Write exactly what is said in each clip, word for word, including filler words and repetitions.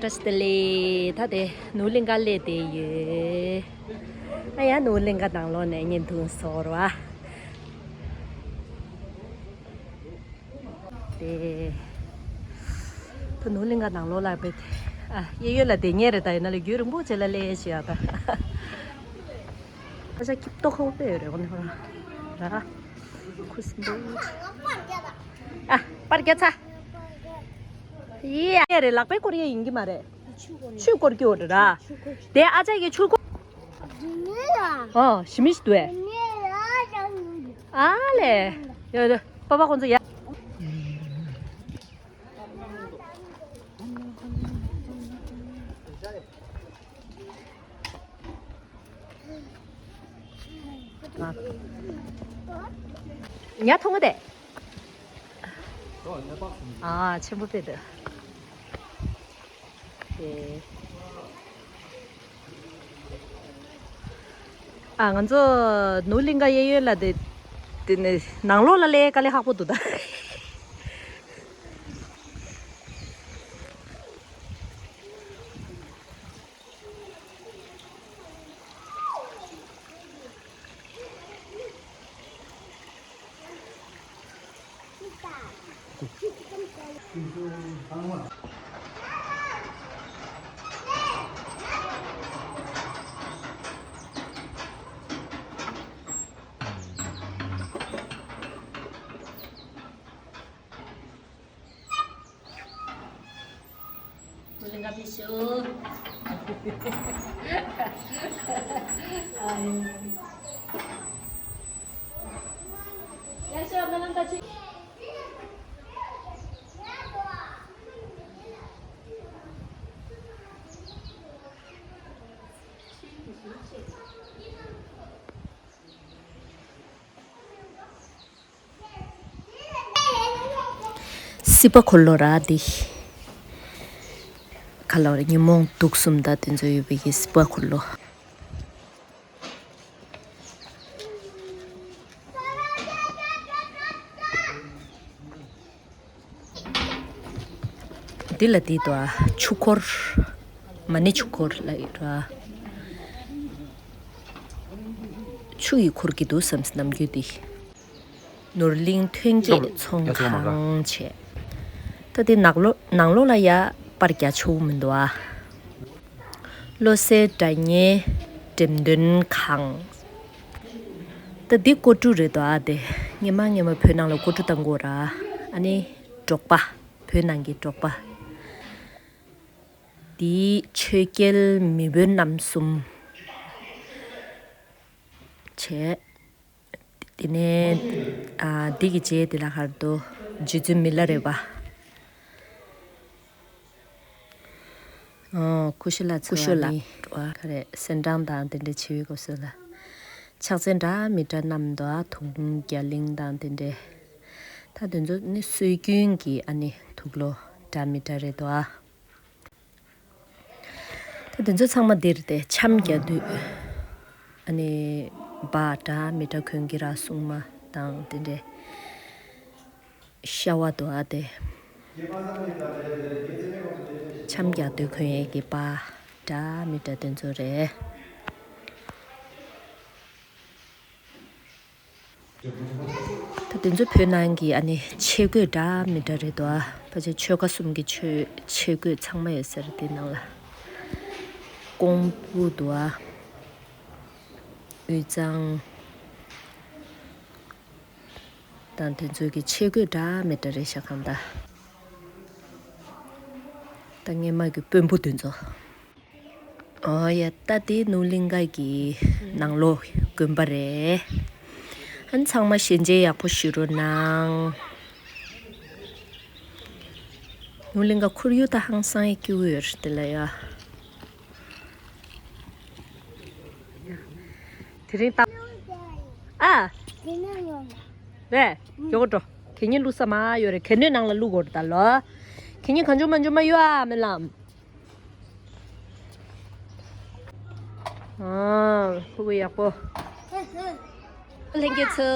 བཀྲ་ཤིས་བདེ་ལེགས། ད་དེ་ནོར་གླིང་ཀ་སླེབས་བསྡད་ཡོད། ཨ་ཡ། ནོར་གླིང་ཀ་ནང་ལོགས་ནས་བརྙན་ཐུང་བཟོ་ར་བ། དེ། ད་ནོར་གླིང་ཀ་ནང་ལོགས་ལ་བེད། ཨ། གཡས་གཡོན་ལ་བསྡད་མཁན་རེད། ད་ཡིན་ན་ལས་རྒྱུན་རིང་པོ་བྱས་ལ་སླེབས་ཤག་ད། ཨ་ཅག་སྐྱིད་ཏོག་ཁོག་པོ་ཡོད་རེད། འོ་ན་ཧོ་ར། ར། ཁུ་སིམ་པོ། ཨ། པར་རྒྱག་ཚར། ཡེ། རེད། ལག་པས་སྐོར་ཡས་ཡིན་གྱི་མ་རེད། ཆུ་སྐོར་གྱི་འོ་རེད་ར། དེ་ཨ་ཅག་གིས་ཆུ་སྐོར། ཨོ། ཞི་མི་ཞིག་འདུག་ཨེ། ཨ་ལས། ཡ་ཡ། པ་པ་ཁོང་ཚོ་ཡ། ཉ་མཐོང་གི་དེ། ཨ། ཆེན་པོ་དཔེ་འདུག་དེ། ཨ། ང་ཚོ་ནོར་གླིང་ཀ་གཡས་གཡོན་ལ་དེ། དེ་ནས་ནང་ལོགས་ལ་སླེབས་དཀའ་ལས་ཁག་པོ་འདུག་ད། ནོར་གླིང་ཀ་ཕེབས་ཤོག་ཨ་ཡོ། ཡར་ཤོག་སྨོན་ལམ་བཏབ་ཅིག་སྲིད་པ་འཁོར་ལོ་ར་འདི། ག་ལ་བར་ཉོན་མོངས་དུག་གསུམ་དང་དེ་ཚོ་ཡོད་པའི་གི་སྲིད་པ་འཁོར་ལོ། འདི་ལ་འདི་དོ་ཆུ་འཁོར། མ་ཎི་ཆུ་འཁོར་ལ་ཡོད་ར། ཆུ་ཡིས་འཁོར་གྱི་འདུག་བསམ་སྲིད་ནམ་རྒྱུན་འདི། ནོར་གླིང་ཐོན་སྐྱེད་ཚོང་ཁང་བྱས། ད་དེ་ནག་ལོ་ནང་ལོགས་ལ་ཡ་པར་རྒྱག་ཆོག་མི་འདུག་ཨ། བློ་གསལ་སྒྲ་སྙན་འགྲེམས་སྟོན་ཁང་། ད་འདི་ཀོ་གྲུ་རེད་དོ་ཨ། དེ་སྔན་མ་སྔན་མ་བོད་ནང་ལ་ཀོ་གྲུ་བཏང་གོ་ར། ཨ་ནི་འབྲོག་པ། བོད་ནང་གི་འབྲོག་པ། འདིའི་ཆོས་རྒྱལ་མི་དཔོན་རྣམ་གསུམ་བྱས། དེ་ནས་ཨ། འདི་གི་རྗེས་དེ་ལ་གར་དུ་རྗེ་བཙུན་མི་ལ་རས་པ། ཨོ། ཀུ་ཤ་ལ་ཀུ་ཤ་ལ་ག་རེ་སེམས་ཁྲལ་དང་དེ་འདྲ་བྱེད་པའི་སྐབས་སུ་ལ། ཕྱག་མཚན་འདྲ་མི་འདྲ་བསྣམས་འདུག་ཨ། དུང་རྒྱ་གླིང་དང་དེ་འདྲའི། ད་དེ་ཚོ་ནི་སྲོལ་རྒྱུན་གྱི་ཨ་ནི་དུག་ལོག་འདྲ་མི་འདྲ་རེད་འདུག་ཨ། ད་དེ་ཚོ་ཚང་མ་འདིར་དེ་འཆམ་རྒྱག་དུས་ཨ་ནི་སྦྲ་འདྲ་མི་འདྲ་གོན་གྱི་ར། སྲུང་མ་དང་དེ་འདྲའི་ཤ་བ་དོ་ཨ་དེ། འཆམ་རྒྱག་དུས་གོན་ཡས་ཀྱི་སྦྲ་འདྲ་མི་འདྲ་དེ་ཚོ་རེད། ད་དེ་ཚོ་བོད་ནང་གི་ཨ་ནི་ཆས་གོས་འདྲ་མི་འདྲ་རེད་དོ་ཨ། ཕལ་ཆེར་ཆོལ་ཁ་གསུམ་གྱི་ཆོས་ཆས་གོས་ཚང་མ་ཡོད་ས་རེད་དེ་ནང་ལ། ཀོང་བུ་དོ་ཨ། དབུས་གཙང་དང་དེ་ཚོ་གི་ཆས་གོས་འདྲ་མི་འདྲ་རེད་ཤག་གང་ལྟར། ད་སྔན་མ་གི་དཔོན་པོ་དེ་ཚོ། ཨོ་ཡ། ད་དེ་ནོར་གླིང་ཀ་གི་ནང་ལོགས་དགོན་པ་རེད། ཨ་ནི་ཚང་མ་ཞལ་མཇལ་ཡག་པོ་ཞུ་རོགས་གནང་། ནོར་གླིང་ཀ་ཁོར་ཡུག་ད་ཧང་སང་ཡག་པོ་ཡོད་རེད་དེ་ལ་ཡ། དེ་རིང་ད། ཨ། རེད། མགྱོགས་པོ་འགྲོ། གད་སྙིགས་བླུགས་ས་མ་ཡོད་རེད། གད་སྣོད་ནང་ལ་བླུགས་དགོས་རེད་ད་ལོ། གད་སྙིགས་གང་བྱུང་མང་བྱུང་མ་གཡུག་ཨ་སྨོན་ལམ། ཨ། ཕྲུ་གུ་ཡག་པོ། ལྷན་རྒྱས་ཚོ།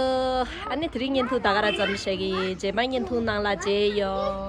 ཨ་ནི་དེ་རིང་བརྙན་ཐུང་ད་ག་རང་ཙམ་བཞག་གི། རྗེས་མ་བརྙན་ཐུང་ནང་ལ་མཇལ་ཡོང་།